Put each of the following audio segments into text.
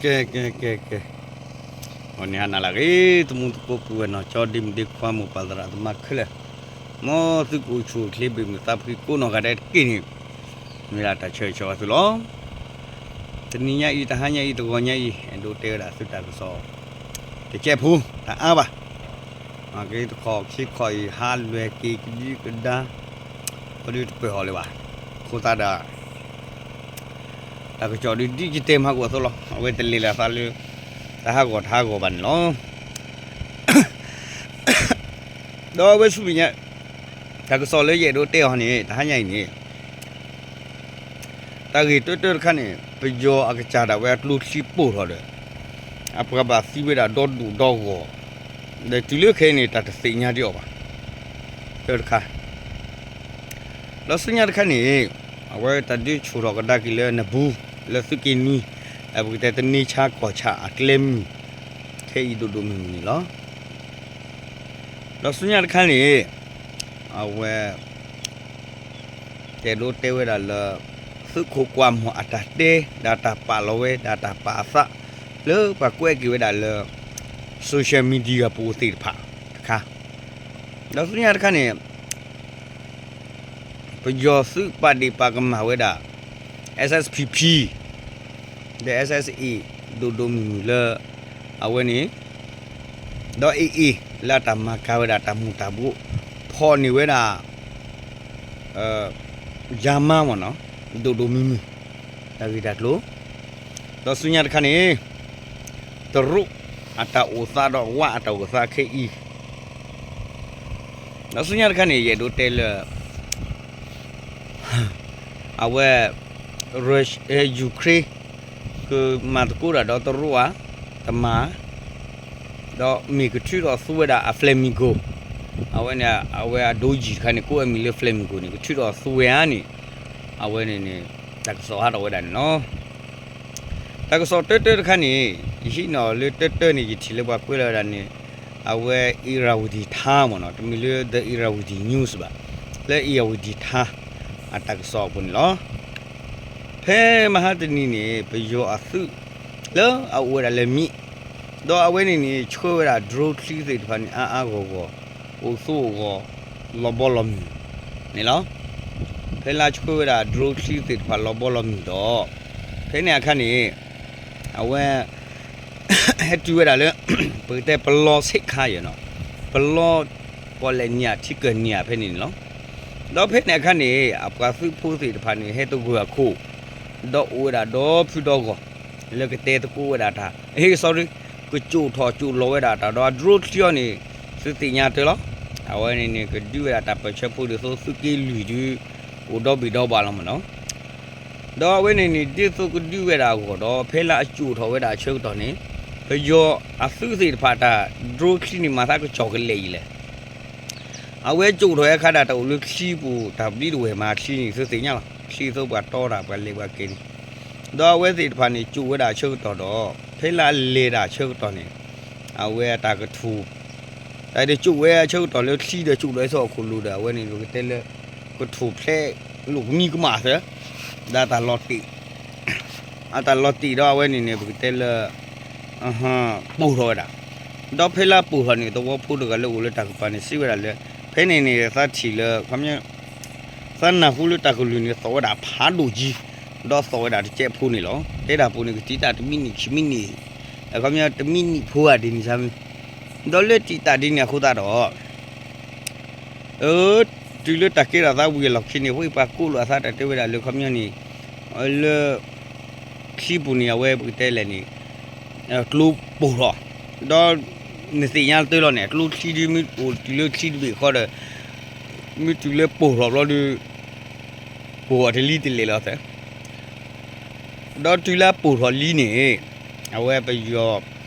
ကဲ ကဲ ကဲ ကဲ, အန့ၣ်ဟါနၤလၢအဂ့ၤ သမူသကိးပုၢ်ဝဲၢ်နီၢ်ကၠီ ဒ့မုၣ်ဒ့ခွါ မိၢ်ပၢ်သရၣ်သမါခဲလၢာ်, မ်သုကအိၣ်ဆူၣ်အိၣ်ချ့ဘၣ်မုာ်သးဖှံကိးနီၢ်ဂၤဒဲးတက့ၢ်န့ၣ်, မ့ၢ်ဒၣ်တၢ်ဆၢဂ့ၤဆၢဝါသုလီၤ. တနံၤညါအံၤ တဟါညါအံၤ တဂီၤညါအံၤ အဲၣ်ဒိးတဲဝဲဒၣ်သုတၢ်ကစီၣ် တကဲးဖိ တအါဘၣ်. က့ၤတခီ ခံခီအံၤ ဟးလွဲၢ်က့ၤကဒံကဒါ အဒုတပၢၢ်ဟီၣ်လၢၤဘၣ်. အဃိသတးဒီး တၢ်ကစီၣ်ဒုးဒ်ယတဲမၤကွၢ်အသိးလီၤ. အဝဲတလဲၤလၢသးလၢ တဟးဂီၤတဟးဂီၤဘၣ်န့ၣ်လီၤ. ဒီးအဝဲဆူမဲာ်ညါ တၢ်ကစီၣ်လၢယအဲၣ်ဒိးတဲအီၤန့ၣ် တဟါညါအံၤန့ၣ် တၢ်ဂ့ၢ်တၢတၢတခါန့ၣ် ပယီၤအကစၢ်ဒၣ်ဝဲအကျိချံပိၢ်ထီၣ်ဒီး အပှၤဘၣ်သံဝဲဒၣ်ဒီဒူၣ်ဒီဂီၢ်, ဒီးတုၤလၢခဲအံၤန့ၣ် တၢ်တသ့ၣ်ညါဒံးအီၤဘၣ်. တၢတခါ ဒီးဆူညါတခါန့ၣ် အဝဲတၢ်ဒုးဆူၣ်ထီၣ်ကဒါက့ၤလၢနဘူး လၢသုးက့နွံ အပကတဲတန့ဆါကီၢ်ဆါအကျဲမုၢ် ခဲအံၤဒိၣ်ဒိၣ်မုၢ်မုၢ်န့ၣ်လီၤ. ဒီးဆူညါတခါန့ၣ် အဝဲ တဲဒိးတဲဝဲဒၣ်လၢ သုးခိၣ်ကွၢ်မီၢ်အတၢ်တဲ ဒီးတၢ်ပာ်လီၤဝဲ ဒီးတၢ်ပာ်အသး လၢပှၤကွဲးက့ၤဝဲဒၣ်လၢ social media ပူၤသ့ၣ်တဖၣ်တခါ, ဒီးဆူညါတခါန့ၣ် ပယီၤသုးပာ်ဒ့ၣ်ပာ်ကမၣ်ဝဲဒၣ် SSPP ဒီး SSA ဒိၣ်ဒိၣ်မုၢ်မုၢ်လၢ အဝဲန့ၣ် ဒီး AA လၢအတၢ်မၤကၤဝဲဒၣ်တၢ်မူၤတၢ်ဘှီး ဖီၣ်န့ၢ်ဝဲဒၣ် ယါမါမ့ၢ်နီၤ ဒိၣ်ဒိၣ်မုၢ်မုၢ် တၢ်ဂ့ၢ်တၢ်ကျိၤ, ဒီးဆူညါတခါန့ၣ် တရူးအတၢ်အိၣ်သးဒီးဝါအတၢ်အိၣ်သးခဲအံၤ, ဒီးဆူညါတခါန့ၣ် ယအဲၣ်ဒိးတဲလၢ အဝဲ Ukraine ကမၤသကိးတၢ်ဒီးတရူးဧါ, တမၤ, ဒီးမ့ၢ်ကထုးထီၣ်သူဝဲဒၣ်အ Flamingo အဝဲန့ၣ် အဝဲအဒိယံၤတခါန့ၣ် ကိးအမံၤလၢ Flamingo န့ၣ် ကထုးထီၣ်သူဝဲဧါန့ၣ် အဝဲန့ၣ်န့ၣ် တၢ်ကစီၣ်ဟးထီၣ်ဝဲဒၣ်န့ၣ်လီၤ. တၢ်ကစီၣ်တၢတၢတခါန့ၣ် ယဟံးန့ၢ်အီၤလၢတၢတၢန့ၣ် ယထံၣ်လၢပှၤကွဲးလီၤဝဲဒၣ်န့ၣ် အဝဲ Irrawaddy Times မ့ၢ်နီၤ တမ့ၢ်လၢ The Irrawaddy News ဘၣ်, လၢ Irrawaddy Times အတၢ်ကစီၣ်အပူၤန့ၣ်လီၤ. ဖဲမဟါတနံၤန့ၣ် ပယီၤအသုး လၢအအိၣ်ဝဲဒၣ်လၢမံး, ဒီးအဝဲန့ၣ်န့ၣ် ဆှၢဝဲဒၣ် drone ချံသ့ၣ်တဖၣ်န့ၣ် အါအါဂီၢ်ဂီၢ် အိၣ်သူအိၣ်ဂီၤ လီၤဘီလီၤမုၢ်န့ၣ်လီၤ. ဖဲလၢဆှၢဝဲဒၣ် drone ချံသ့ၣ်တဖၣ်လီၤဘီလီၤမုၢ်ဒီး ဖဲန့ၣ်အခါန့ၣ် အဝဲ ဟဲတုၤဝဲဒၣ်လၢ ပကတဲပလီဆ့းခါယဲၢ်နီၤ, ပလီ ပီၣ်လဲၣ်နံၤဧါ ထံကၢၢ်နံၤဧါ ဖဲန့ၣ်န့ၣ်လီၤ. ဒီးဖဲန့ၣ်အခါန့ၣ် အပှၤသုးဖိသ့ၣ်တဖၣ်န့ၣ် ဟဲသဂၢၢ်အခိၣ် ဒီးအိၣ်ဝဲဒၣ်ဒီဖုဒီဂီၢ် လၢကတဲသကိးဝဲဒၣ်တၢ် ဟ့ၣ် sorry ကစိာ်ထီၣ်စိာ်လီၤဝဲဒၣ်တၢ်ဒီး drone ချံအီၤန့ၣ် သုသ့ၣ်ညါတၢ်လီၤ. အဝဲန့ၣ်န့ၣ် ကဒုးဝဲဒၣ်တၢ်ပၢၢ်ဆၢဖိဒ်သိး သုးက့လွံၢ်ဒုး အိၣ်ဒီဘ့ၣ်ဒီဘၣ်လီၤမ့ၢ်နီၤ. ဒီးအဝဲန့ၣ်န့ၣ် ဒ်သိးကဒုးဝဲဒၣ်အဂီၢ်ဒီး ဖဲလၢအစိာ်ထီၣ်ဝဲဒၣ်အဆၢကတီၢ်န့ၣ် ပယီၤအသုးသ့ၣ်တဖၣ်တၢ် drone ချံန့ၣ် မၤသးကစီၣ်ကလဲာ်အံၤလဲၣ်. အဝဲစိာ်ထီၣ်အခါဒၣ်တၢ်အိၣ်လၢချံပူၤ တၢ်ဘျံးတဝဲၢ်မၤချံန့ၣ် သုသ့ၣ်ညါလီၤ. ချံသိးပှၤတီတၢ် ပှၤလဲၤပှၤက့ၤန့ၣ် ဒီးအဝဲသ့ၣ်တဖၣ်န့ၣ် စိာ်ဝဲဒၣ်အဆၢကတီၢ်ဒီး ဖဲလၢအလဲၤဒၣ်အဆၢကတီၢ်န့ၣ် အဝဲအတၢ်ကထူၣ် တၢ်ဒုးစိာ်ဝဲအဆၢကတီၢ်လၢချံဒီးစိာ်ဒီးအသီအခိၣ်လိၤဒီး အဝဲန့ၣ် ပကတဲလၢ ကထူၣ်ဖျဲး လိာ်ကမံကမၣ်သၢ ဒီးအတၢ်လီၤတံၢ် အတၢ်လီၤတံၢ်ဒီးအဝဲန့ၣ်န့ၣ် ပကတဲလၢ ပိၢ်ထီၣ်ဝဲဒၣ်. ဒီးဖဲလၢပိၢ်ထီၣ်န့ၣ် သဝီဖိတဂၤလၢအိၣ်လၢတၢ်ကပၤန့ၣ် စံးဝဲဒၣ်လၢ ဖဲန့ၣ်န့ၣ် သးထံၣ်လၢ ခီပညီ သးနၢ်ဟူလၢတၢ်ကလုၢ်န့ၣ် သီၣ်ဝဲဒၣ်ဖးဒိၣ်ကံ ဒီးသီၣ်ဝဲဒၣ်တကဲးဖိန့ၣ်လီၤ. တဲတၢ်ပူၤန့ၣ် ကတံာ်တာ်တမံးနံးခံမံးနံး အခီပညီတမံးနံးဖိဧါဒ်န့ၣ်ဆါမံၤ ဒီးလၢတံာ်တာ်ဒ်န့ၣ်အဃိသတးဒီး အၢ တုၤလၢတၢ်ကဲထီၣ်သးဝံၤအလီၢ်ခံန့ၣ် အဝဲပှၤကိးလိာ်အသးတၢ်တဲဝဲဒၣ်လၢခီပညီန့ၣ် လၢ ချံပူၤန့ၣ် အဝဲပကတဲလဲၣ်န့ၣ် ကျိပိၢ်ထီၣ် ဒီး နသ့ၣ်ညါတၢ်လီၤန့ၣ် ကျိချံဒုးမ့ၢ်အိၣ်တုၤလၢချံတဘ့ၣ်ဃီဒီး မ့ၢ်တုၤလၢပိၢ်ထီၣ်ဘျီဒီး ပိၢ်အီၤတလံတလဲၣ်လီၤသၢ ဒီးတုၤလၢအပိၢ်ထီၣ်လံန့ၣ် အဝဲပယီၤ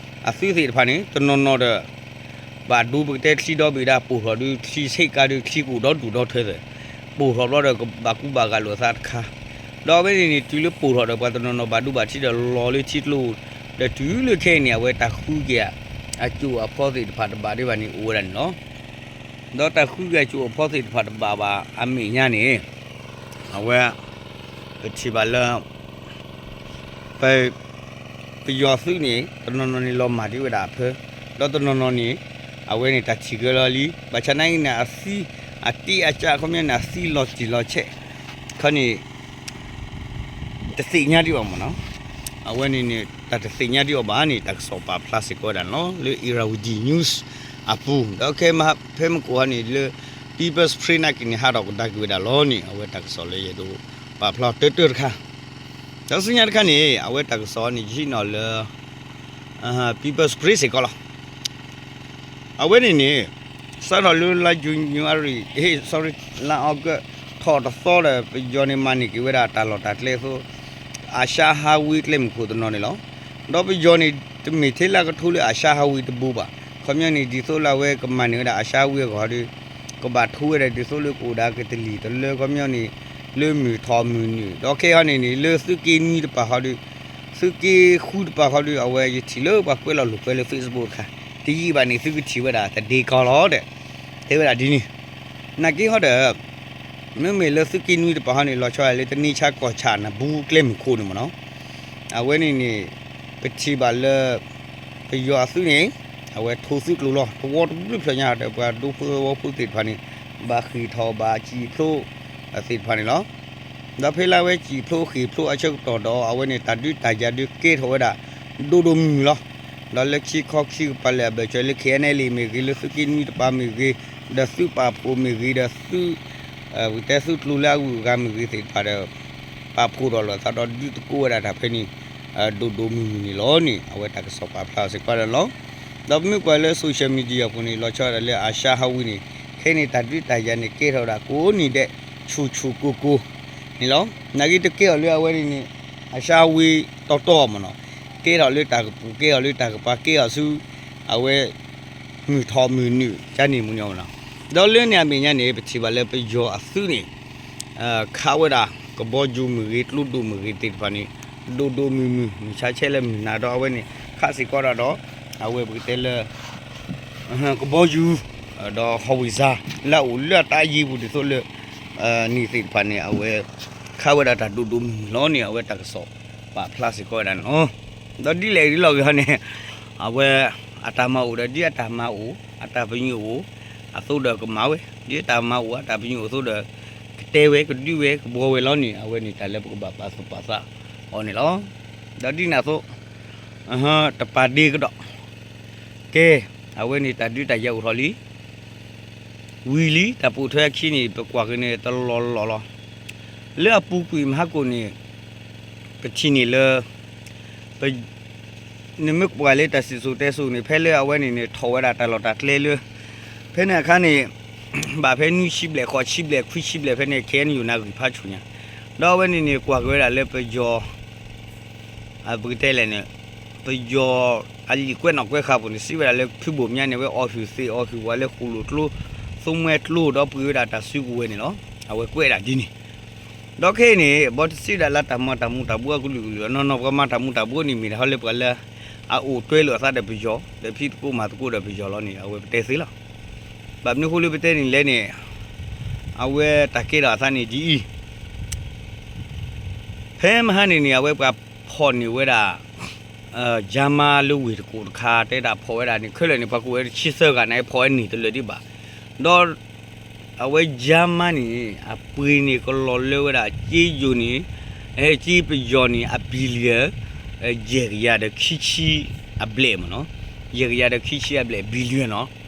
အသုးသ့ၣ်တဖၣ်န့ၣ် တနီၤနီၤဒီး ဘၣ်ဒိပကတဲချံဒီဘ့ၣ်ဒၣ်ပိၢ်ထီၣ်ဒုး ချံဆ့းကါဒုး ချံကအိၣ်ဒီဒူၣ်ဒီထၢသၢ ပိၢ်ထီၣ်ဘျီဒီး ကဘၣ်ကူဘၣ်ဂာ်လိာ်အသးတခါ ဒီးအဝဲန့ၣ်န့ၣ် တုၤလၢပိၢ်ထီၣ်ဒီး ပှၤတနီၤနီၤဘၣ်ဒိဘၣ်ထံးဒီးလီၤလၢထံကျိ ဒီးတုၤလၢခဲအံၤန့ၣ် အဝဲတၢ်ဃုက့ၤ အစိာ်အဖီသ့ၣ်တဖၣ်တဘၣ်ဒံးဘၣ်န့ၣ် အိၣ်ဝဲဒၣ်န့ၣ်လီၤ. ဒီးတၢ်ဃုက့ၤအစိာ်အဖီသ့ၣ်တဖၣ်တဘၣ်ဘၣ်အမဲာ်ညါန့ၣ် အဝဲ ပထံၣ်ဘၣ်လၢ ပ ပယီၤသုးန့ၣ် တနီၤနီၤန့ၣ်လီၤမၢ်ဒံးဝဲဒၣ်အဖၢ, ဒီးတနီၤနီၤန့ၣ် အဝဲန့ၣ်တၢ်ထံၣ်က့ၤလီၤလံ, ဘၣ်ဆၣ်နာ်က့န့ၣ် အသံ အတ့အကၢ် ခီပညီန့ၣ် အသံလီၤတံၢ်လီၤဆဲး ခီန့ၣ် တသ့ၣ်ညါဒံးအီၤမ့ၢ်နီၤ. အဝဲန့ၣ်န့ၣ် တၢ်တသ့ၣ်ညါဒံးအီၤဘၣ်န့ၣ် တၢ်ကစီၣ်ပာ်ဖျါစ့ၢ်ကီးဝဲဒၣ်န့ၣ်လီၤ လၢ Irrawaddy News အပူၤ, ဒီးခဲမဟါဖဲမုၢ်ကိၣ်ဟီန့ၣ်လၢ People's Spring နာ်က့န့ၣ် ဟးထီၣ်ကဒါက့ၤဝဲဒၣ်လီၤန့ၣ် အဝဲတၢ်ကစီၣ်လၢယအဲၣ်ဒိးပာ်ဖျါတၢၢ်တၢၢ်တခါ, ဒီးဆူညါတခါန့ၣ် အဝဲတၢ်ကစီၣ်န့ၣ် ယဟံးန့ၢ်လၢ People's Spring စ့ၢ်ကီးလီၤ. အဝဲန့ၣ်န့ၣ် စးထီၣ်လၢလါ January, ဟ့ၣ် sorry, လါ August ထီၣ်တသီဒီး ပယီၤန့ၣ်မၤန့ၢ်က့ၤဝဲဒၣ်တၢ်လီၢ်တၢ်ကျဲအသိး အၤၡါဟးဝ့ကျဲမုၢ်ခိၣ်တနီၤန့ၣ်လီၤ. ဒီးပယီၤန့ၣ် တမ့ၢ်ထဲလၢကထိလၢအၤၡါဟးဝ့တဘိဘၣ်. ခီပညီန့ၣ် ဒ်သိးလၢအဝဲကမၤန့ၢ်ဝဲဒၣ်အၤၡါဟးဝ့အဂီၢ်ဒီး ကဘၣ်ထိဝဲဒၣ်ဒ်သိးလၢကအိၣ်ဒၣ်ကတလံၤတလၢ ခီပညီန့ၣ် လၢမုၢ်ထီၣ်မုၢ်နုာ် ဒီးခဲအံၤန့ၣ်န့ၣ် လၢသုးက့နွံတပၤဃီဒီး သုးက့ဃုတပၤဃီဒီး အဝဲယထံၣ်လၢပှၤကွဲးလီၤလိာ်ကွဲလၢ Facebook တခါ, တယံာ်ဘၣ်န့ၣ် သုကထံၣ်ဝဲဒၣ်သဒ့ကီလီၤဒီး တဲဝဲဒၣ်ဒ်န့ၣ်. နာ်က့ဟီဒီး မ့မ့ၢ်လၢသုးက့နွံတပၤဃီန့ၣ် လီၤဆီဒၣ်တၢ်လၢတန့ဆါကီၢ်ဆၣ်နဘူးကျဲမုၢ်ခိၣ်န့ၣ်မ့ၢ်နီၤ, အဝဲန့ၣ်န့ၣ် ပထံၣ်ဘၣ်လၢ ပယီၤအသုးန့ၣ် အဝဲထိသုးကျိၤလီၤ တဝီတဘျုးဖျၢၣ်ညါဒီး ပှၤဒူဖိသဝီဖိသ့ၣ်တဖၣ်န့ၣ် ဘၣ်ဃ့ၢ်ထီၣ်ဘၣ်စံာ်ဖျိသ့ၣ်တဖၣ်န့ၣ်လီၤ. ဒီးဖဲလၢအဝဲစံာ်ဖျိဃ့ၢ်ဖျိအဆၢကတီၢ်ဒီး အဝဲန့ၣ်တၢ်ဒုးတၢ်ယၤဒုးကဲထီၣ်ဝဲဒၣ် ဒိၣ်ဒိၣ်မုၢ်မုၢ်လီၤ. ဒီးလၢခံခီခံကပၤလၢအဘၢၣ်စၢၤလၢ ခ့ၣ်အဲၣ်အၣ်လ့ၣ် မ့ၢ်ဂ့ၤ လၢသုးက့နွံတပၤမ့ၢ်ဂ့ၤ ဒီးသုးပာ်ဖှိၣ်မ့ၢ်ဂ့ၤ ဒီးသုး ပကတဲသုးကျိၤလၢအဂုၤအဂၤမ့ၢ်ဂ့ၤသ့ၣ်တဖၣ်ဒီး ပာ်ဖှိၣ်ထီၣ်လိာ်သးဒီးဒုးသကိးဝဲဒၣ်တၢ်ဖဲန့ၣ် ဒိၣ်ဒိၣ်မုၢ်မုၢ်န့ၣ်လီၤန့ၣ် အဝဲတၢ်ကစီၣ်ပာ်ဖျါစ့ၢ်ကီးလီၤ. ဒီးပမ့ၢ်ကွၢ်လၢ social media အပူၤန့ၣ် လီၤဆီဒၣ်တၢ်လၢအၤၡါဟးဝ့န့ၣ် ခဲအံၤန့ၣ် တၢ်ဒုးတၢ်ယၤန့ၣ် ကဲထီၣ်ဝဲဒၣ်ကိးနံၤဒဲး ဆူၣ်ဆူၣ်ကိၢ်ကိၢ်န့ၣ်လီၤ. နာ်က့တကဲအီၤလၢအဝဲန့ၣ်န့ၣ် အၤၡါဟးဝ့တီတီမ့ၢ်နီၤ, ကဲထီၣ်လၢတၢ်ကပူၤ ကဲထီၣ်လၢတၢ်ကပၤ ကဲထီၣ်ဆူ အဝဲ မုၢ်ထီၣ်မုၢ်နုာ် ကန့ၣ်မ့ၢ်နီၤ. ဒီးလၢန့ၣ်အမဲာ်ညါန့ၣ် ပထံၣ်ဘၣ်လၢပယီၤအသုးန့ၣ် ခးဝဲဒၣ် ကဘီယူၤမ့ၢ်ဂ့ၤ ကျိဒိၣ်မ့ၢ်ဂ့ၤသ့ၣ်တဖၣ်န့ၣ် ဒိၣ်ဒိၣ်မုၢ်မုၢ် မုၢ်ဆါဆဲးလၢမုၢ်နၤဒီး အဝဲန့ၣ် ခးစ့ၢ်ကီးဒၣ်ဒီး အဝဲပကတဲလၢ ကဘီယူၤ ဒီး howitzer လၢအအိၣ်လၢအတၢ်ယံၤပူၤဒ်သိးလၢ န့ၣ်သ့ၣ်တဖၣ်န့ၣ် အဝဲ ခးဝဲဒၣ်တၢ်ဒိၣ်ဒိၣ်မုၢ်မုၢ်လီၤန့ၣ် အဝဲတၢ်ကစီၣ်ပာ်ဖျါစ့ၢ်ကီးဝဲဒၣ်န့ၣ်လီၤ. ဒီးဒ်လဲၣ်ဒ်လဲၣ်ဂ့ၤဟီန့ၣ် အဝဲ အတၢ်မၤအိၣ်ဒီး ဒ်အတၢ်မၤအိၣ် အတၢ်ပညိၣ်အိၣ် အသိးဒီးကမၤဝဲ ဒ်အတၢ်မၤအိၣ် အတၢ်ပညိၣ်အိၣ်အသိးဒီး ကတဲဝဲ ကဒုးဝဲ ကဘှီဝဲလီၤန့ၣ် အဝဲန့ၣ်တၢ်လၢပကဘၣ်ပာ်သူၣ်ပာ်သးအီၤန့ၣ်လီၤ. ဒီးဒ်န့ၣ်အသိး တပာ်ဒ့ကဒီး ကဲ အဝဲန့ၣ်တၢ်ဒုးတၢ်ယၤအိၣ်ထီၣ်လံ ဝံၤလံ တၢ်ပိာ်ထွဲအခံန့ၣ် ပကွၢ်က့ၤန့ၣ် တလီၢ်လီၢ်လီၤ. လၢအပူၤကွံာ်မဟါကိၣ်န့ၣ် ပထံၣ်န့ၣ်လၢ ပ နမ့ၢ်ကွၢ်လၢတၢ်စံၣ်စိၤတဲစိၤန့ၣ် ဖဲလၢအဝဲန့ၣ်န့ၣ် ထီၣ်ဝဲဒၣ်တၢ်လီၢ်တၢ်ကျဲလၢ ဖဲန့ၣ်အခါန့ၣ် ဘၣ်ဖဲနွံဆံဘျဲၣ် ဃိးဆံဘျဲၣ် ခွံဆံဘျဲၣ်ဖဲန့ၣ် ခဲအံၤန့ၣ် ယိၤနါဂံၢ်ဖးဆူၣ်ညါ ဒီးအဝဲန့ၣ်န့ၣ် ကွၢ်က့ၤဝဲဒၣ်လၢပယီၤ ပကတဲလဲၣ်န့ၣ် ပယီၤအလံာ်ကွဲးနီၣ်ကွဲးဃာ်ပူၤန့ၣ် စံးဝဲဒၣ်လၢဖုဘိၣ်မၠါန့ၣ် အဝဲအီၣ်ဟုၣ်သ့ၣ်အီၣ်ဟုၣ်ဝးလၢဃိၣ်လိၣ်ကျိ သိမွဲကျိ ဒီးပှ့ၤဝဲဒၣ်တၢ်စုကဝဲၤန့ၣ်လီၤ. အဝဲကွဲးဒၣ်ဒ်န့ၣ် ဒီးခဲအံၤန့ၣ် ဘီတစံးဒၣ်လၢတၢ်မၤတၢ်မူၤတၢ်ဘှီအကလုာ်ကလုာ် နီၢ်နီၢ်ပှၤမၤတၢ်မူၤတၢ်ဘှီန့ၣ် မ့ၢ်ဒၣ်ဟီလၢပှၤလၢ အအိၣ်တွဲလိာ်အသးဒီးပယီၤ ဒီးဖံးသကိးမၤသကိးဒီးပယီၤလီၤန့ၣ် အဝဲပတဲသ့လီၤ. ဘၣ်မနုၤအဃိလၢပတဲန့ၣ်လဲၣ်န့ၣ် အဝဲတၢ်ကဲထီၣ်အသးန့ၣ်ဒ်အံၤ ဖဲမဟါန့ၣ်န့ၣ် အဝဲပှၤဖီၣ်န့ၢ်ဝဲဒၣ် ကၠါမါလၢဝ့ၢ်တကူၣ်တခါ တဲဒၣ်ဖီၣ်ဝဲဒၣ်န့ၣ် ခဲလၢာ်န့ၣ် ပှၤကိးဝဲတဆံသၢဂၤန့ၣ် ဖီၣ်ဝဲန့ၢ်တလၢာ်ဒံးဘၣ်. ဒီး အဝဲကၠါမါန့ၣ် အပှ့ၤန့ၢ်ကလီၤလၢဝဲဒၣ် ကၠ့ယိၤန့ၣ် ကၠ့ပယီၤန့ၣ် အ billion ယဲၢ်ကယၤဒီးခံဆံအဘျဲၣ်မ့ၢ်နီၤ, ယဲၢ်ကယၤဒီးခံဆံအဘျဲၣ် billion နီၤ.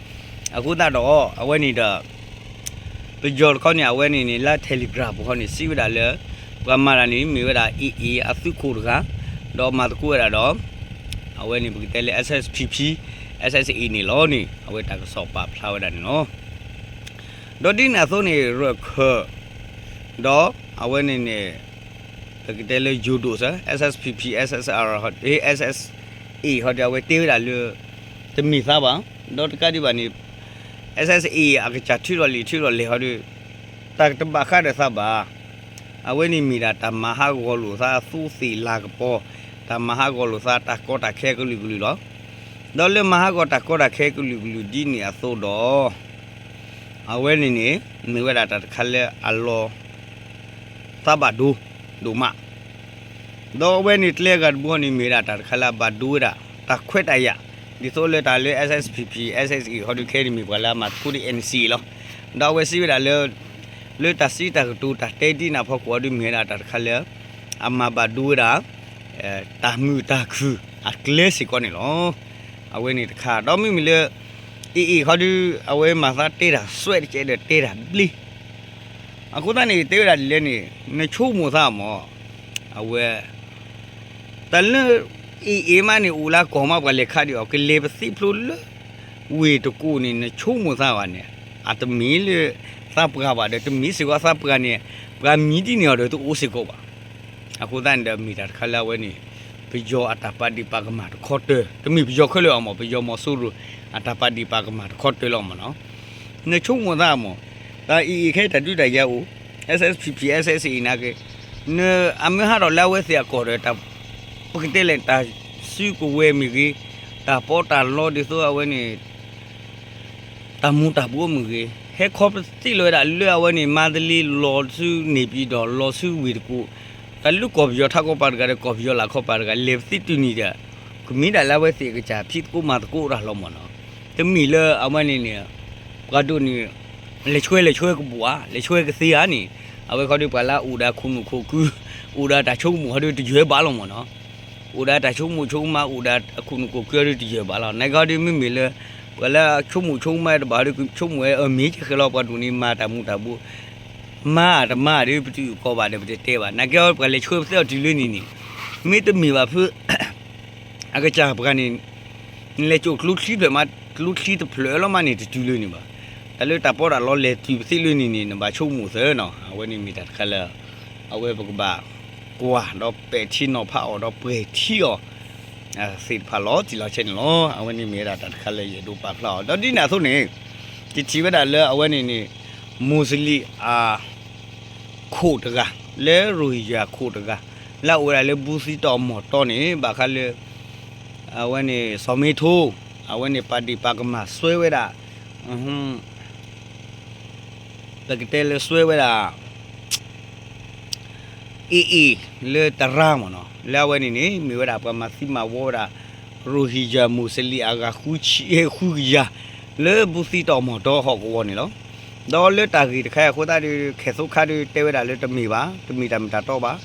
အဃိသတးဒီး အဝဲန့ၣ်ဒီး ပယီၤတခီန့ၣ် အဝဲန့ၣ်န့ၣ် လၢ Telegram ပူၤဃီန့ၣ် စံးဝဲဒၣ်လၢ ပှၤမၤတၢ်န့ၣ် မ့ၢ်ဝဲဒၣ် AA အသုးခိၣ်တဂၤ ဒီးမၤသကိးဝဲဒၣ်ဒီး အဝဲန့ၣ်ပကတဲလၢ SSPP SSA န့ၣ်လီၤန့ၣ် အဝဲတၢ်ကစီၣ်ပာ်ဖျါဝဲဒၣ်န့ၣ်လီၤ. ဒီးဒ်န့ၣ်အသိးန့ၣ် ရၢၢ်ခၢၣ် ဒီးအဝဲန့ၣ်န့ၣ် ပကတဲလၢယိၤဒိၣ်စၢၤ SSPP SSR SSA ဟီဒီး အဝဲတဲဝဲဒၣ်လၢ တမ့ၢ်သးဘၣ်, ဒီးတကးဒံးဘၣ်န့ၣ် SSA အကစၢ်ထုးထီၣ်လံာ်ထုးထီၣ်လဲၢ်ဟီဒီး တၢ်တဘၣ်ဃးဒီးသးဘၣ်. အဝဲန့ၣ်မ့ၢ်ဒၣ်တၢ်မၤဟးဂီၤလိာ်သးအသူးသ့ၣ်လၤကပီၤ, တၢ်မၤဟးဂီၤလိာ်သးတၢ်ကီတၢ်ခဲကလုာ်ကလုာ်လီၤ. ဒီးလၢမၤဟးဂီၤတၢ်ကီတၢ်ခဲကလုာ်ကလုာ်ဒ်န့ၣ်အသိးဒီး အဝဲန့ၣ်န့ၣ် မ့ၢ်ဝဲဒၣ်တၢ်တခါလၢအလီၤ သးဘၣ်ဒိ ဒိၣ်မး. ဒီးအဝဲန့ၣ်ကျဲအဂၤတဘိန့ၣ် မ့ၢ်ဝဲဒၣ်တၢ်တခါလၢအဘၣ်ဒိဝဲဒၣ် တၢ်ခွဲးတၢ်ယာ်, ဒ်သိးလၢတၢ်လၢ S S P P, S S A ဟီဒုးခဲအံၤန့ၣ်မ့ၢ်ပှၤလၢအမၤသကိးဒ် N C A လီၤ. ဒီးအဝဲစံးဝဲဒၣ်လၢ လၢတၢ်စံးတၢ်ကတိၤတၢ်တဲဒ်န့ၣ်အဖီခိၣ်အီၤဒုး မ့ၢ်ဝဲဒၣ်တၢ်တခါလၢ အမၤဘၣ်ဒိဝဲဒၣ် တၢ်မုာ်တၢ်ခုၣ်အကျဲစ့ၢ်ကီးန့ၣ်လီၤ. အဝဲန့ၣ်တခါ ဒီးမ့မ့ၢ်လၢ AA ခီဒုး အဝဲမၤသးတဲတၢ်စွဲတကဲဒီးတဲတၢ်ဘျ့ အဃိသတးန့ၣ် တဲဝဲဒၣ်ဒ်လဲၣ်န့ၣ် နဆိကမိၣ်သးမး အဝဲ တၢ်လၢ AA မးန့ၣ် အိၣ်လၢကီၢ်မး ပှၤလဲၤခးဒံးအီၤ ကလဲၤပသ့ဖျိလၢ ဝ့ၢ်တကူၣ်န့ၣ် နဆိကမိၣ်သးဘၣ်န့ၣ် အတမ့ၢ်လၢ သးပှၢ်ဘၣ်ဒီး တမ့ၢ်စ့ၢ်ကီးသးပှၢ်န့ၣ် ပှၤမံၤဒ်န့ၣ်အီၤဒီးတအိၣ်စ့ၢ်ကီးဘၣ်. အဃိသတးန့ၣ်ဒီးမ့ၢ်တၢ်တခါလၢအဝဲန့ၣ် ပယီၤအတၢ်ပာ်ဒ့ၣ်ပာ်ကမၣ်တခီတၢၢ် တမ့ၢ်ပယီၤခဲလၢာ်အီၤမး ပယီၤမီၤစိရိၤ အတၢ်ပာ်ဒ့ၣ်ပာ်ကမၣ်တခီတၢၢ်လီၤမးနီၤ. နဆိကမိၣ်သးမး တၢ် AA ခဲတၢ်ဒုးတၢ်ယၤအိၣ် SSPP SSA နာ်က့ နအမ့ၢ်ဟးထီၣ်လၢအဝဲသ့ၣ်အကီၢ်ဒီး တၢ် ပကတဲလဲၣ် တၢ်စုကဝဲၤမ့ၢ်ဂ့ၤ တၢ်ပီးတၢ်လီဒ်သိးအဝဲန့ၣ် တၢ်မူၤတၢ်ဘှီးမ့ၢ်ဂ့ၤ ဟဲခီပသ့ၣ်လီၤဝဲဒၣ်လၢအဝဲန့ၣ် မါတလ့ လီၤဆူန့ၣ်ပၠံၣ်တီၣ် လီၤဆူဝ့ၢ်တကူၣ် တၢ်လၢကီၢ်ပယီၤထးကီၢ်ပၤတဂၤဒီး ကီၢ်ပယီၤလၢ်ခီပၤတဂၤ လဲၤပသ့ၣ်တုၤနံၤဒီး ကမ့ၢ်ဒၣ်လၢအဝဲသ့ၣ်အကစၢ်ဖံးသကိးမၤသကိးတၢ်လီၤမးနီၤ. တမ့ၢ်လၢအဝဲန့ၣ်န့ၣ် ပှၤဒိၣ်န့ၣ် လဲၤဆှၢလဲၤဆှၢကဘူၣ်ဧါ လဲၤဆှၢကသ့ဧါန့ၣ် အဝဲခီဒုးပှၤလၢအအိၣ်ဒီးခိၣ်နူာ်ခိၣ်ခု အိၣ်ဒီးတၢ်ဆိကမိၣ်ဟီဒုးတယၢၤဘၣ်လီၤမးနီၤ. အိၣ်ဒီးတၢ်ဆိကမိၣ်ဆိကမး အိၣ်ဒီးအခိၣ်နူာ်ခိၣ်ခုဟီဒုးတယၢၤဘၣ်လီၤ. နာ်က့ဟီဒုးမ့မ့ၢ်လၢ ပှၤလၢအဆိကမိၣ်ဆိကမးတဘၣ်ဟီဒုး ကဆိကမိၣ်ဝဲအမ့ၢ်ကဲဃဲလီၤ ပှၤဒိၣ်န့ၣ်မၤတၢ်မူၤတၢ်ဘှီး မၤတမၤဒုး ပတုာ်ကိးဘၣ်ဒီးပတတဲဘၣ်. နာ်က့ဟီ ပှၤလဲၤဆှၢပသ့ၣ်အီၤတုၤလၢန့ၣ်န့ၣ် မ့တမ့ၢ်ဘၣ်ဖု အကစၢ်ပှၤန့ၣ် နလဲၤစိာ်ကျိချံဖျၢၣ်မး ကျိချံတဖျၢၣ်လီၤမးန့ၣ် တတုၤလၢန့ၣ်ဘၣ်. တၢ်လၢတၢ်ပီးတၢ်လီလဲၤတုၤပသ့ၣ်လၢန့ၣ်န့ၣ် နဘၣ်ဆိကမိၣ်သၢနီၤ. အဝဲန့ၣ်မ့ၢ်တၢ်တခါလၢ အဝဲပကဘၣ်ကွၢ်ဒီးပဲာ်ထံနီၤဖးအီၤဒီးပှဲၤထံအီၤ သ့ၣ်တဖၣ်လီၤတံၢ်လီၤဆဲးန့ၣ်လီၤ. အဝဲန့ၣ်မ့ၢ်ဝဲဒၣ်တၢ်တခါလၢယအဲၣ်ဒိးပာ်ဖျါအီၤ ဒီးဒ်န့ၣ်အသိးန့ၣ် ယထံၣ်ဝဲဒၣ်လၢအဝဲန့ၣ်န့ၣ် မူးစလံအခိၣ်တဂၤ လၢရိဟံၣ်ယၢၢ်ခိၣ်တဂၤ လၢအအိၣ်ဝဲဒၣ်လၢဘူးသံတီၢ်မီၢ်တီန့ၣ် ဘၣ်ဃးလၢ အဝဲန့ၣ် စီၤမ့ထိ အဝဲန့ၣ်ပာ်ဒ့ၣ်ပာ်ကမၣ်စွဲဝဲဒၣ် ပကတဲလၢစွဲဝဲဒၣ် AA လၢတရါမ့ၢ်နီၤ လၢအဝဲန့ၣ်န့ၣ် မ့ၢ်ဝဲဒၣ်ပှၤမၤသံမၤဝီဝဲဒၣ် ရိဟံၣ်ယၢၢ်မူးစလံအဂၤဃုဆံဃုကယၤ လၢဘူးသံတီၢ်မီၢ်တီဟီၣ်ကဝီၤန့ၣ်လီၤ. ဒီးလၢတၢ်ဂ့ၢ်တခါအံၤအဃိသတးဒီး ခဲသိခါဒီးတဲဝဲဒၣ်လၢတမ့ၢ်ဘၣ် တမ့ၢ်တၢ်မ့ၢ်တၢ်တီဘၣ်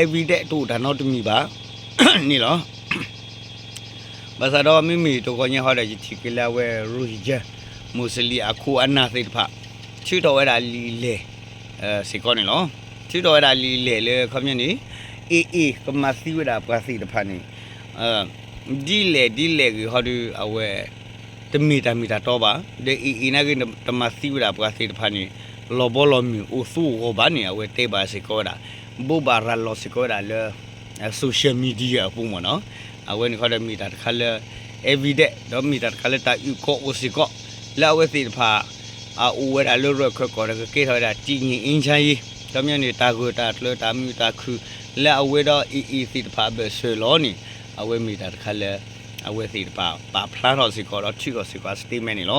evidence တအိၣ်တၢ်နီတမံၤဘၣ် န့ၣ်လီၤ. ဘၣ်ဆၣ်ဒီးမ့မ့ၢ်တဂီၤညါဟီဒီး ယထံၣ်က့ၤလၢအဝဲ ရိဟံၣ်ယၢၢ် မူးစလံအခိၣ်အနၢ်သ့ၣ်တဖၣ် ထုးထီၣ်ဝဲဒၣ်လံာ်လဲၢ် စ့ၢ်ကီးန့ၣ်လီၤ. ထုးထီၣ်ဝဲဒၣ်လံာ်လဲၢ်လၢခီပညီန့ၣ် AA ကမၤသံဝဲဒၣ်ပှၤသ့ၣ်တဖၣ်န့ၣ် ဒ်လဲၣ်ဒ်လဲၣ်ဂ့ၤဟီဒီး အဝဲ တမ့ၢ်တၢ်မ့ၢ်တၢ်တီဘၣ် ဒီး AA နာ်က့ တမၤသံဝဲဒၣ်ပှၤသ့ၣ်တဖၣ်န့ၣ် လီၤဘီလီၤမုၢ်အိၣ်သူအဂီၢ်ဘၣ်န့ၣ် အဝဲတဲဘၣ်စ့ၢ်ကီးဝဲဒၣ် ဘိးဘၣ်ရၤလီၤစ့ၢ်ကီးဝဲဒၣ်လၢ social media အပူၤမ့ၢ်နီၤ. အဝဲန့ၣ်ခီဒီးမ့ၢ်တၢ်တခါလၢ evidence ဒီးမ့ၢ်တၢ်တခါလၢတၢ်အုၣ်ကီၤအိၣ်စ့ၢ်ကီး လၢအဝဲသ့ၣ်တဖၣ် အအိၣ်ဝဲဒၣ်လၢရၢၢ်ခၢၣ်ကီၢ်ဒီးကကဲထီၣ်ဝဲဒၣ် တံၢ်ငံၢ်အ့ၣ်ဆါယံၤ ခီပညီန့ၣ် တၢ်ဂၢၢ်တၢ်ကျၢၤတၢ်မုာ်တၢ်ခုၣ် လၢအဝဲဒီး AA သ့ၣ်တဖၣ်အဘၢၣ်စၢၤလီၤန့ၣ် အဝဲမ့ၢ်တၢ်တခါလၢ အဝဲသ့ၣ်တဖၣ်ပာ်ဖျါထီၣ်စ့ၢ်ကီးဒီးထုးထီၣ်စ့ၢ်ကီးအ statement န့ၣ်လီ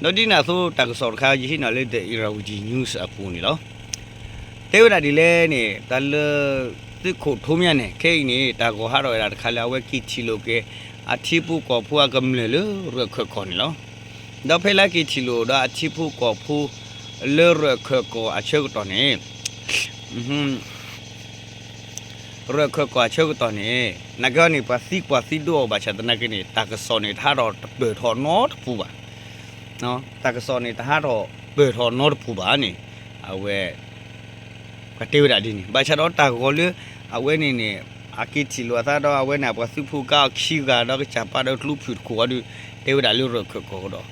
ၤ. ဒီးဒ်န့ၣ်အသိးတၢ်ကစီၣ်တခါယဟံးန့ၢ်လၢ The Irrawaddy News အပူၤန့ၣ်လီၤ. တဲဝဲဒၣ်ဒ်လဲၣ်န့ၣ် တၢ်လၢ သုးခိၣ်ထူမၠၣ်န့ၣ် ခဲအံၤန့ၣ် တၢ်ဂီၤဟးထီၣ်ဝဲဒၣ်တခါလၢအဝဲက့ၤထံၣ်လိာ်က့ၤ အထံဖိကီၢ်ဖိအကမျၢၢ်လၢရၢၢ်ခၢၣ်ကီၢ်န့ၣ်လီၤ. ဒီးဖဲလၢက့ၤထံၣ်လိာ်ဒီးအထံဖိကီၢ်ဖိ လၢရၢၢ်ခၢၣ်ကီၢ်အဆၢကတီၢ်န့ၣ် ရၢၢ်ခၢၣ်ကီၢ်အဆၢကတီၢ်န့ၣ် နာ်က့ဟီန့ၣ် ပှၤသံကွၢ်သံဒိးအီၤဘၣ်ဆၣ်သနာ်က့န့ၣ် တၢ်ကစီၣ်န့ၣ် တဟးထီၣ်တပၢၢ်ထီၣ်နီတပူၤဘၣ်. တၢ်ကစီၣ်န့ၣ်တဟးထီၣ်ပၢၢ်ထီၣ်နီတပူၤဘၣ်န့ၣ် အဝဲ ပှၤတဲဝဲဒၣ်ဒ်န့ၣ် ဘၣ်ဆၣ်ဒီးတၢ်ဂီၤလၢ အဝဲန့ၣ်န့ၣ် အက့ၤထံၣ်လိာ်အသးဒီးအဝဲန့ၣ် ပှၤသုးဖိကါအီၤခံဂၤဒီးကစၢ်ပာ်ဒီးကျိဖုၣ်တခိၣ်အီၤဒီး တဲဝဲဒၣ်လၢရၢၢ်ခၢၣ်ကီၢ်ကဒီး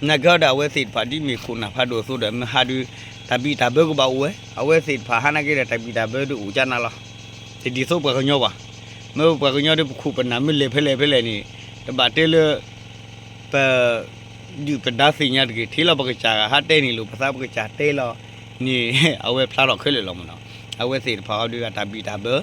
နာ်က့ဒီးအဝဲသ့ၣ်တဖၣ်ဒ်မ့ၢ်ခိၣ်နၢ်ဖးဒိၣ်အသိးဒီး မ့ၢ်ဟးဒုး တၢ်ဘံၣ်တၢ်ဘၢကဘၣ်အိၣ်ဝဲ အဝဲသ့ၣ်တဖၣ်ဟးနာ်က့ဒီးတၢ်ဘံၣ်တၢ်ဘၢဒုးအိၣ်ကနၤလီၤ. တဒ်သိးပှၤကညီဘၣ်. မ့ၢ်ပှၤကညီဒုးပခိၣ်ပနၢ်မ့ၢ်လဲၤဖဲလဲၣ်ဖဲလဲၣ်န့ၣ် တဘၣ်တဲလၢ ပ ဒုၣ်ပဒါသ့ၣ်ညါတဂ့ၤ ထဲလီၤပကစၢ်ဂၤဟးတဲန့ၣ်လိၤ ပသးပကစၢ်တဲလီၤန့ၣ် အဝဲဖျါထီၣ်ခဲလၢာ်လီၤမ့ၢ်နီၤ. အဝဲသ့ၣ်တဖၣ်ဟီဒုးအတၢ်ဘံၣ်တၢ်ဘၢ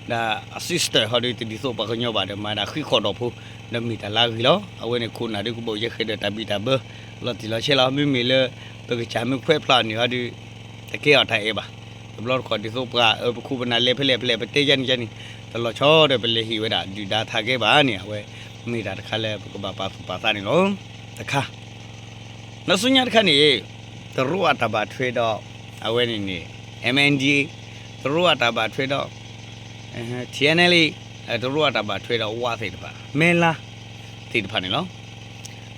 ဒီးအ system ဟီဒုးတဒ်သိးပှၤကညီဘၣ်ဒီးမၤဒၣ်ဃံးဃီၣ်ဒီးဖိ ဒီးမ့ၢ်တၢ်လၢအဂ့ၤလီၤ. အဝဲန့ၣ်ခိၣ်နၢ်ဒုးကဘီယူၤဃဲဒီးတၢ်ဘံၣ်တၢ်ဘၢ လီၤတံၢ်လီၤဆဲးလီၤ. မ့မ့ၢ်လၢ ပကစၢ်မ့ၢ်ခွဲးဖျါန့ၣ်ဟီဒုး တကဲအီၤတၢ်အဲၣ်ဘၣ်. တဘျီတခီၣ်ဒ်သိးပှၤအၢပခိၣ်ပနၢ်လဲၤဖဲလဲၣ်ဖဲလဲၣ် ပတဲယါန့ၣ်ယါန့ၣ် တလီၤဆီဒီးပလဲၤဟ့ၣ်ဝဲဒၣ်ဒုၣ်ဒါထးကဲဘၣ်န့ၣ် အဝဲမ့ၢ်တၢ်တခါလၢပကဘၣ်ပာ်သူၣ်ပာ်သးန့ၣ်လီၤ. တခါ ဒီးဆူညါတခါန့ၣ် တရူးအတၢ်ဘၣ်ထွဲဒီး အဝဲန့ၣ်န့ၣ် M N D A တရူးအတၢ်ဘၣ်ထွဲဒီး T N L A တရူးအတၢ်ဘၣ်ထွဲဒီးဝးသ့ၣ်တဖၣ် မဲလါသ့ၣ်တဖၣ်န့ၣ်လီၤ.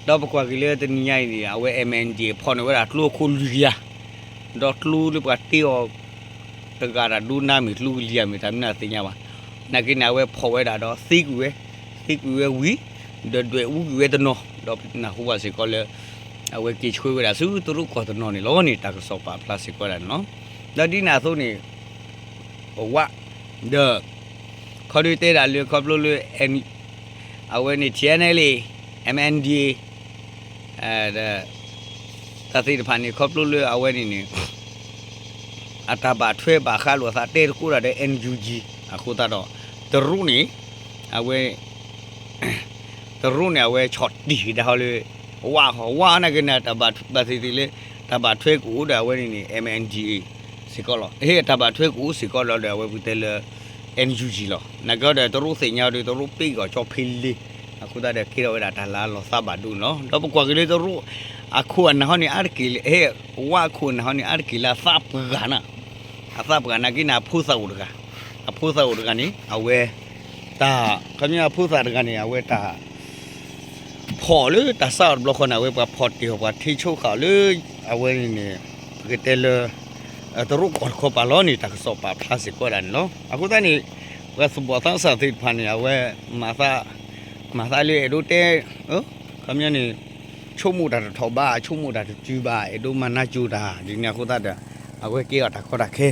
ဒီးပကွၢ်က့ၤလၢတနံၤညါအံၤန့ၣ် အဝဲ M N D A ဖီၣ်န့ၢ်ဝဲဒၣ်ကျိခိၣ်လွံၢ်ကယၤ ဒီးကျိလၢပှၤတ့အီၤ တဂၤတၢ်ဒိနါမ့ၢ်ကျိကလံၤဧါမ့ၢ် တၢ်မနုၤသ့ၣ်ညါဘၣ်. နာ်က့န့ၣ် အဝဲဖီၣ်ဝဲဒၣ်ဒီးသ့ကွံာ်ဝဲ, သ့ကွံာ်ဝဲဝံၤ ဒီးဒွဲၣ်အူကွံာ်ဝဲတနီၤ ဒီးနၢ်ဟူဘၣ်စ့ၢ်ကီးလၢ အဝဲက့ၤဆှၢဝဲဒၣ်ဆူတရူးကီၢ်တနီၤန့ၣ်လီၤန့ၣ် တၢ်ကစီၣ်ပာ်ဖျါစ့ၢ်ကီးဒၣ်န့ၣ်လီၤ. ဒီးဒ်န့ၣ်အသိးန့ၣ် ပဝး ဒီး ခီဒုးတဲဒၣ်လၢခီဖျိလၢ အဝဲန့ၣ် T N L A M N D A ဒီး တၢ်သ့ၣ်တဖၣ်န့ၣ် ခီဖျိလၢအဝဲန့ၣ်န့ၣ် အတၢ်ဘၣ်ထွဲဘၣ်ဃးလိာ်အသးတဲသကိးတၢ်ဒီး N U G အဃိသတးဒီး တရူးန့ၣ် အဝဲ တရူးန့ၣ် အဝဲဆီၣ်တံၢ်ကဒါဃီလၢ ဝးဃီ ဝးနာ်က့န့ၣ် တၢ်ဘၣ်သ့ၣ်သ့ၣ်လၢ တၢ်ဘၣ်ထွဲကအိၣ်ဒီးအဝဲန့ၣ်န့ၣ် M N D A စ့ၢ်ကီးလီၤ. ဟ့ၣ် တၢ်ဘၣ်ထွဲကအိၣ်စ့ၢ်ကီးလီၤဒီး အဝဲပကတဲလၢ N U G လီၤ. နာ်က့ဒီး တရူးသ့ၣ်ညါဒီး တရူးပ့းကီၢ်ကၠီဖ့လ့ အဃိသတးဒီး ကဲထီၣ်ဝဲဒၣ်တၢ်လၢအလီၤသးဘၣ်ဒိန့ၣ်လီၤ. ဒီးပကွၢ်က့ၤလၢတရူး အခိၣ်အနၢ်ဟီန့ၣ် အါတက့ၢ်လၢ ဟ့ၣ် ဝးအခိၣ်အနၢ်ဟီန့ၣ် အါတက့ၢ်လၢအသးပှၢ်နၤ အသးပှၢ်နာ်က့န့ၣ် အဖိသၣ်အိၣ်တဂၤ, အဖိသၣ်အိၣ်တဂၤန့ၣ် အဝဲ တၢ် ခီပညီအဖိသၣ်တဂၤန့ၣ် အဝဲတၢ် ဖီၣ်လၢတၢ်စးအီၤတဘျီဃီန့ၣ် အဝဲပှၤဖီၣ်တ့ၢ်အီၤ ပှၤထ့ဆိဃာ်အီၤလၢ အဝဲန့ၣ်န့ၣ် ပကတဲလၢ တရူးကီၢ်တခီပၤလီၤန့ၣ် တၢ်ကစီၣ်ပာ်ဖျါစ့ၢ်ကီးဒၣ်န့ၣ်လီၤ. အဃိသတးန့ၣ် ပှၤသူၣ်ဘီၣ်သးစၢ်သ့ၣ်တဖၣ်န့ၣ် အဝဲ မၤသးလၢအဲၣ်ဒိးတဲ ခီပညီန့ၣ် ဆိကမိၣ်တၢ်တထီၣ်ဘး ဆိကမိၣ်တၢ်တတုၤဘၣ် အဲၣ်ဒိးမၤနးကၠိတၢ် ဒ်န့ၣ်အဃိသတးဒီး အဝဲကဲထီၣ်တၢ်ကီတၢ်ခဲ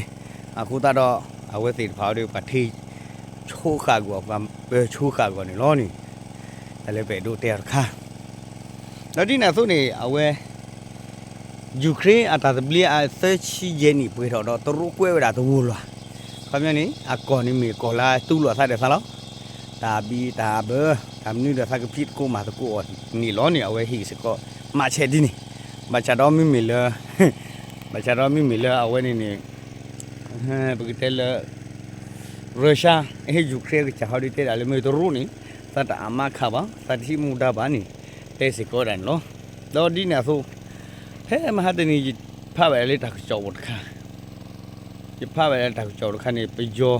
အဃိသတးဒီး အဝဲသ့ၣ်တဖၣ်အံၤဒီး ပှၤထ့ဆိဃာ်ကွံာ်အီၤ ပှၤပၢၤဆိဃာ်ကွံာ်အီၤန့ၣ်လီၤန့ၣ် တၢ်လၢပအဲၣ်ဒိးတဲအီၤတခါ ဒီးဒ်န့ၣ်အသိးန့ၣ် အဝဲ Ukraine အတၢ်သဘျ့အသၢဆံယဲၢ်နံၣ်ပှဲၤထီၣ်ဒီး တရူးကွဲးဝဲဒၣ်တဝီၤလီၤ. ခီပညီန့ၣ် အကီၢ်န့ၣ်မ့ၢ်ကီၢ်လၢတူၢ်လိာ်အသးဒီးသးလီၤ. တၢ်ဘံၣ်တၢ်ဘၢ တၢ်မနုၤဒီးသးကဖံးသကိးမၤသကိးအီၤန့ၣ်လီၤန့ၣ် အဝဲဟ့ၣ်စ့ၢ်ကီး မၤဆဲးဒ်န့ၣ် ဘၣ်ဆၣ်ဒီးမ့မ့ၢ်လၢ ဘၣ်ဆၣ်ဒီးမ့မ့ၢ်လၢအဝဲန့ၣ်န့ၣ် ပကတဲလၢ Russia ဟ့ၣ် Ukraine ကစၢ်ဟီဒုးတဲဒၣ်လၢမ့ၢ်တရူးန့ၣ် သးတအါမးခးဘၣ် သးတဟံးမူဒါဘၣ်န့ၣ် တဲစ့ၢ်ကီးဝဲဒၣ်န့ၣ်လီၤ. ဒီးဒ်န့ၣ်အသိး ဖဲမဟါတနံၤ ယဖးဘၣ်လၢတၢ်ကစီၣ်အိၣ်တခါ ယဖးဘၣ်လၢတၢ်ကစီၣ်အိၣ်တခါန့ၣ် ပယီၤ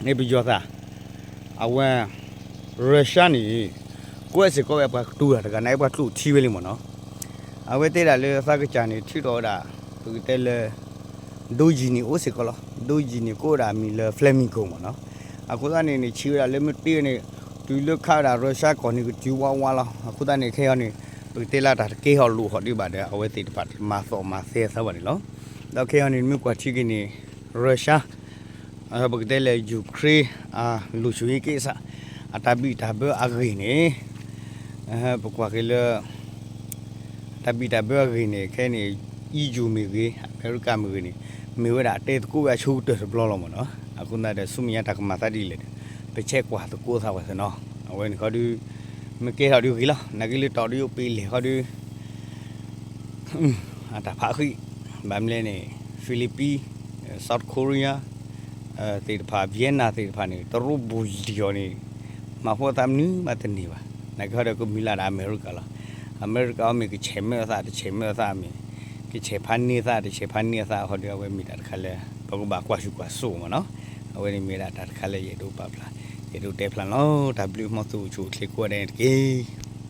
န့ၣ်ပယီၤသး အဝဲ Russia န့ၣ် ကွဲးစ့ၢ်ကီးဝဲပှၤကတိၤတၢ်တဂၤန့ၣ် ပှၤကျိၣ်ထံဝဲလံမ့ၢ်နီၤ. အဝဲတဲဒၣ်လၢသးကစၢ်န့ၣ် ထုးထီၣ်ဝဲဒၣ် ပကတဲလၢ ဒိယံၤန့ၣ်အိၣ်စ့ၢ်ကီးလီၤ. ဒိယံၤန့ၣ်ကိးဝဲဒၣ်မံၤလၢ Flamingo မ့ၢ်နီၤ. အဃိသတးန့ၣ်န့ၣ် ဆံးဝဲဒၣ်လၢမ့ၢ်တ့ၢ်န့ၣ် တုၤလၢခးဝဲဒၣ် Russia ကီၢ်န့ၣ် ကတုၤဝးဝးလီၤ. အဃိသတးန့ၣ် ခဲအံၤန့ၣ် ပကတဲလၢတၢ်တကဲထီၣ်လိာ်ဟီၣ်ဒံးဘၣ်ဒီး အဝဲသ့ၣ်တဖၣ်မၤသီၣ်မၤသဲသးဘၣ်န့ၣ်လီၤ. ဒီးခဲအံၤန့ၣ် မ့ၢ်ကွၢ်ထံက့ၤန့ၣ် Russia ပကတဲလၢ Ukraine အ လုံခြုံရေးကိစ္စ အတၢ်ဘံၣ်တၢ်ဘၢအဂ့ၢ်န့ၣ် ပကွၢ်က့ၤလၢ တၢ်ဘံၣ်တၢ်ဘၢအဂ့ၢ်န့ၣ် ခဲအံၤန့ၣ် EU မ့ၢ်ဂ့ၤ အမဲရကၤမ့ၢ်ဂ့ၤန့ၣ် မ့ၢ်ဝဲဒၣ်တဲသကိးဝဲအဆိကတၢၢ်တဘျီလီၤမ့ၢ်နီၤ. အဃိသတးဒီး ဆူမဲာ်ညါတၢ်ကမၤသးဒ်လဲၣ်ဒီး ပဆဲးကွၢ်သကိးသးဝဲသ့ၣ်နီၤ. အဝဲန့ၣ်ခီဒု မ့ၢ်ကဲထီၣ်ဒုဂ့ၤလီၤ. နာ်က့လၢတီၢ်ဒုယိၣ်ပ့ၤလဲၣ်ခီဒု အတၢ်ဖးဃံး ဘၣ်မနုၤလဲၣ်န့ၣ် Philippines, South Korea သ့ၣ်တဖၣ် Vietnam သ့ၣ်တဖၣ်န့ၣ် တရူးဘူးလံၤအီၤန့ၣ် မၤဖိသးမနုၤမးတန့ၢ်ဘၣ်. နာ်က့ဟီဒီးကမံၤလၢဒၣ်အမဲရကၤလီၤ. အမဲရကၤအီၤမ့ၢ်ကဆဲးမၢအသး တဆဲးမၢအသးမ့ၢ် ကဆဲးဖးန့ၢ်အသး တဆဲးဖးန့ၢ်အသးဟီဒီး အဝဲမ့ၢ်တၢ်တခါလၢ ပကဘၣ်ကွၢ်ဆူၣ်ကွၢ်စိမ့ၢ်နီၤ. အဝဲန့ၣ်မ့ၢ်ဒၣ်တၢ်တခါလၢယအဲၣ်ဒိးပာ်ဖျါ ယအဲၣ်ဒိးတဲဖျါလီၤ. တၢ်ဘျုးမ်သုအိၣ်ဆူၣ်အိၣ်ချ့ကိးဂၤဒဲးန့ၣ်တက့ၢ်.